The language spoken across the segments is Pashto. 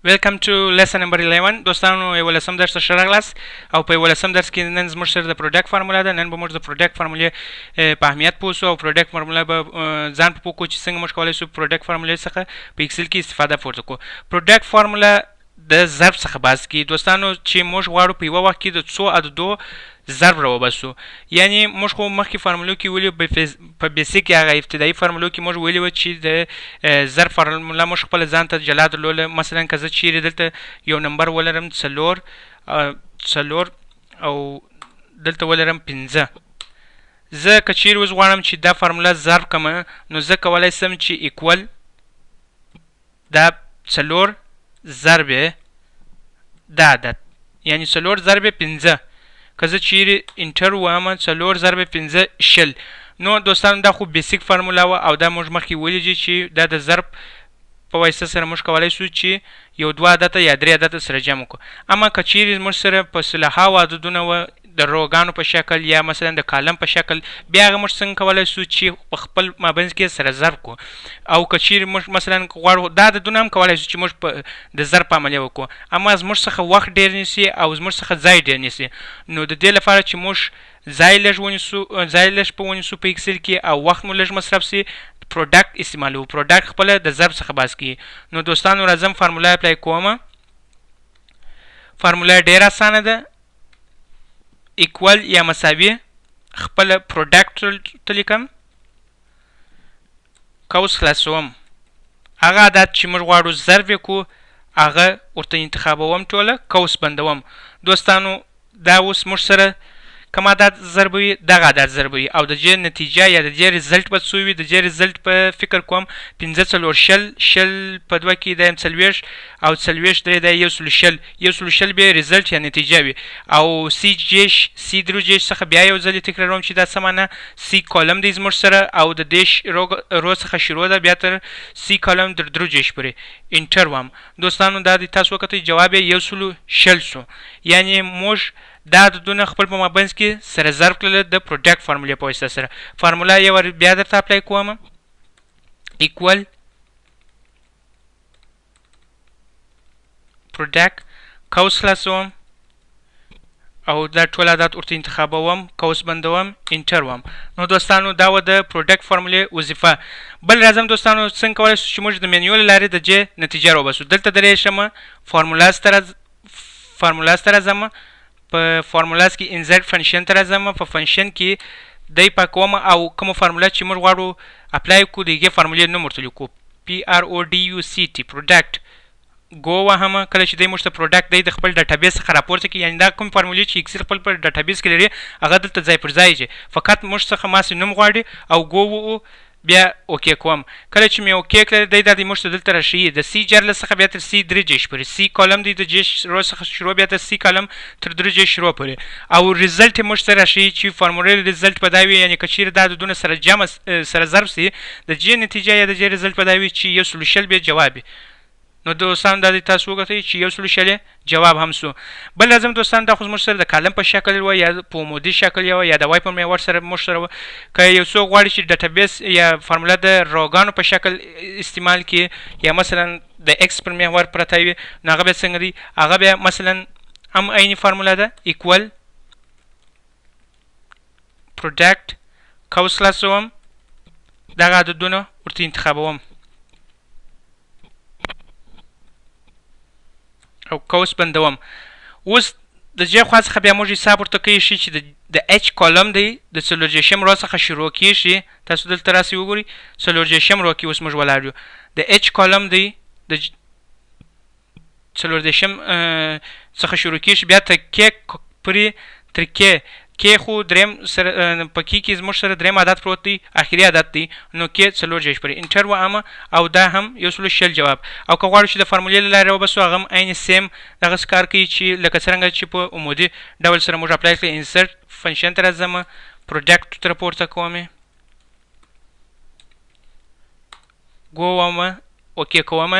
Welcome to lesson number 11. دوستانو، یولسم درس ته ښه راغلاست. او په یولسم درس کې نن زموږ سره د product فارموله ده. نن به موږ د product فارمولې په اهمیت پوه شو او product فارموله به ځان په پوه کړو چې څنګه موږ کولی شو product فارمولې څخه په Excel کې استفاده پورته کړو. product فارموله د ضرب څخه بحث کوي دوستانو، چې موږ غواړو په یوه وخت کې د څو عددو ضرب راوباسو. یعنی موږ خو مخکې فارمولو کې ویلي، په basic یا هغه ابتدایي فارمولو کې موږ ویلي وه چې د ضرب فارموله موږ خپله ځان ته جلا درلوله. مثلا که زه چیرې دلته یو نمبر ولرم څلور، څلور او دلته ولرم 5، زه که چیرې اوس غواړم چې دا فارموله ضرب کړم، نو زه کولی شم چې equal دا 4 ضرب دا عدد، یعنی 4 ضرب 5. که زه چیرې enter ووایم، 4 ضرب 5 20. نو دوستانو، دا خو basic فارموله وه او دا موږ مخکې ولیدل چې دا د ضرب په واسطه سره موږ کولی شو چې یو دوه عدده یا درې عدده سره جمع کړو. اما که چیرې موږ سره په سلهاو عددونه وه، د row ګانو په شکل یا مثلا د column په شکل، بیا هغه موږ څنګه کولی شو چې په خپل مابینځ کې سره ضرب کړو؟ او که چیرې موږ مثلا غواړو دا عددونه هم کولی شو چې موږ په د ضرب په عملیه وکړو، اما زموږ څخه وخت ډېر نیسي او زموږ څخه ځای ډېر نیسي. نو د دې لپاره چې موږ ځای لږ ونیسو، ځای لږ په ونیسو په Excel کې او وخت مو لږ مصرف شي، product استعمالوو. product خپله د ضرب څخه بحث کوي. نو دوستانو، راځم فارموله apply کوم. فارموله ډېره اسانه ده. equal یا مساوي، خپله product ته لیکم، قوس خلاصوم، هغه عدد چې موږ غواړو ضرب یې کړو هغه ورته انتخابوم، ټوله قوس بندوم. دوستانو، دا اوس موږ سره کوم عدد ضربوي؟ دغه عدد ضربوي. او د دې نتیجه یا د دې result به څو وي؟ د دې result په فکر کوم 5 4 20، 20 په 2 کې دی 40 او 40 درې دی 120. 120 به result یا نتیجه وي. او سی جیش سی درو جیش څخه بیا یو ځل تکراروم چې دا څه معنی؟ C column دی زموږ سره او د دې row څخه شروع ده بیا تر C column در درو جیش پورې. enter وام. دوستانو، دا دی تاسو وکتئ، جواب یې 120 شو. یعنی موږ دا عددونه خپل په مابینځ کې سره ضرب کړل د product فارمولې په واسطه سره. فارموله یو وار بیا درته apply کوم. equal product، قوس خلاصوم او دا ټول عدد ورته انتخابوم، قوس بندوم، enter وم. نو دوستانو، دا وه د product فارمولې وظیفه. بل راځم دوستانو، څنګه کولی شو چې موږ د منیو له لارې د جې نتیجه راوباسو؟ دلته درېشم، formulas ته راځم، په formulas کې insert function ته راځم، په function کې دی پاکوم او کومه فارموله چې موږ غواړو apply کړو د هغې فارمولې نوم ورته لیکو، PRODUCT، product. go وهم. کله چې دی موږ ته product دی د خپل database څخه راپورته کړي، یعنی دا کوم فارمولې چې Excel خپل په database کې لري هغه دلته ځای پر ځای شي، فقط موږ څخه ماسې نوم غواړي او go و بیا okay کوم. کله چې مې okay کړل، دی دا دی موږ ته دلته راښیي د سی 14 څخه بیا تر سی درې جیش پورې. C column دی د جیش row څخه شروع بیا تر C column تر درې جیش row پورې. او result یې موږ ته راښیي چې فارمولې result به دا وي، یعنی که چیرې دا عددونه سره جمع سره ضرب سي، د جې نتیجه یا د جې result به دا وي چې 120 به جواب وي. نو دوستان، دا دی تاسو وکتئ چې 120 جواب هم سو. بل راځم دوستان، دا خو زموږ سره د column په شکل وه یا په عمودي شکل یوه یا د Y په محور سره موږ سره وه. که یو څوک غواړي چې database یا فارموله د row ګانو په شکل استعمال کړي یا مثلا د X پر محور پرته وي، نو هغه بیا څنګه دی؟ هغه بیا مثلا هم عیني فارموله ده. equal product، قوس خلاصوم، دغه عددونه ورته انتخابوم او قوس بندوم. اوس د جې خوا څخه بیا موږ حساب ورته کوي چې د H column دی د 34 row څخه شروع کیږي. تاسو دلته راسئ وګورئ، 34 row کې اوس موږ ولاړ یو. د H column دی د 34 څخه شروع کیږي بیا تر K پورې، تر K. K خو دریم سره په K کې زموږ سره دریم عدد پروت دی، اخري عدد دی، نو K 34 پورې. enter وامه او دا هم 120 جواب. او که غواړو چې د فارمولې له لارې وباسو، هغه هم عین same دغسې کار کوي چې لکه څرنګه چې په عمودي ډول سره موږ apply کړی. insert function ته راځم، product ته راپورته کوم یې، go وامه، okay کوم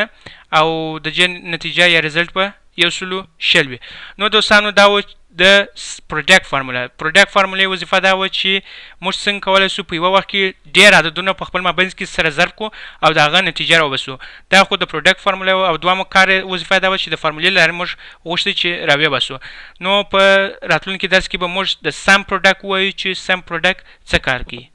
او د جې نتیجه یا result به 120 وي. نو دوستانو، دا و د پروډکټ فارموله. پروډکټ فارمولې وظیفه دا وه چې موږ څنګه کولای شو په یوه وخت کې ډېر عددونه په خپل مابینځ کې سره ضرب کړو او د هغه نتیجه راوباسو. دا خو د پروډکټ فارموله وه او دوهم کار وظیفه دا وه چې د فارمولې له لارې موږ غوښتي چې راویې باسو. نو په راتلونکي درس کې به موږ د سم پروډکټ ووایو چې سم پروډکټ څه کار کوي.